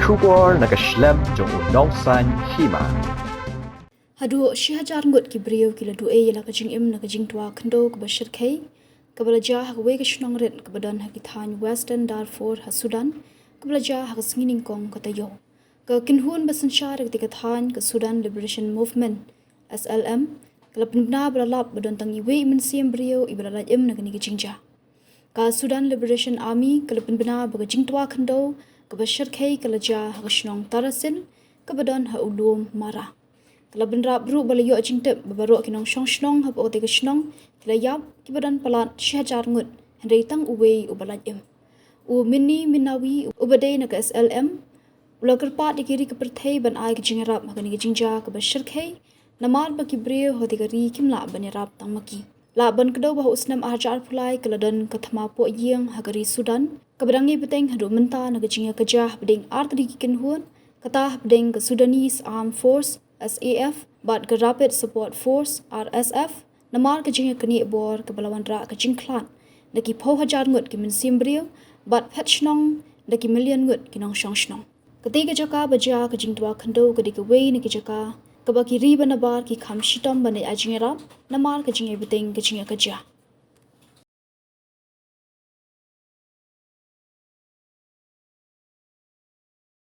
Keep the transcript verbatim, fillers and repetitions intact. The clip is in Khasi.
Khubor na ka shlem jong u Nongsaiñ Hima. Haduh shi hajar ngut ki briew ki la duh ei ïa la ka jingim na ka jingtwa khyndew kaba shyrkhei, kaba la jia ha kawei ka shnong rit kaba don ha ki thaiñ Western Darfur ha Sudan, kaba la jia ha ka sngi Nyngkong ka taïew. Ka kynhun ba synshar ïa katei ka thaiñ, ka Sudan Liberation Movement, S L M, ka la pynbna ba la lap ba don tang iwei i mynsiem briew iba la lait im na kane ka jingjia. Ka Sudan Liberation Army ka la pynbna ba ka jingtwa khyndew kaba shyrkhei ka la jia ha ka shnong Tarasin, kaba don ha u lum Mara. Ka la bynrap ruh ba la ïoh jingtip ba baroh ki nongshong shnong hapoh katei ka shnong ki la ïap, kiba don palat shi hajar ngut, hynrei tang uwei uba lait im. U Minni Minawi, uba dei na ka S L M, u la kyrpad ïa ki ri ka pyrthei ban ai ka jingïarap ha kane ka jingjia kaba shyrkhei, namar ba ki briew ha katei ka ri kim lah ban ïarap tang ma ki. Lah ban kdew ba ha u snem ar hajar arphew lai ka la don ka thma poh ïing ha ka ri Sudan, kaba dang ïai bteng haduh mynta na ka jingïakajia hapdeng artylli ki kynhun, kata hapdeng ka Sudanese Armed Force, S A F, bad ka Rapid Support Force, R S F, namar ka jingïaknieh bor kaba la wanrah ka jingkhlad da ki phew hajar ngut ki mynsiem briew, bad phet shnong da ki million ngut ki nongshong shnong. Katei ka jaka ba jia ka jingtwa khyndew ka dei kawei na ki jaka kaba ki ri ba nabar ki kham shitom ban leit ai jingïarap namar ka jingïai bteng ka jingïakajia.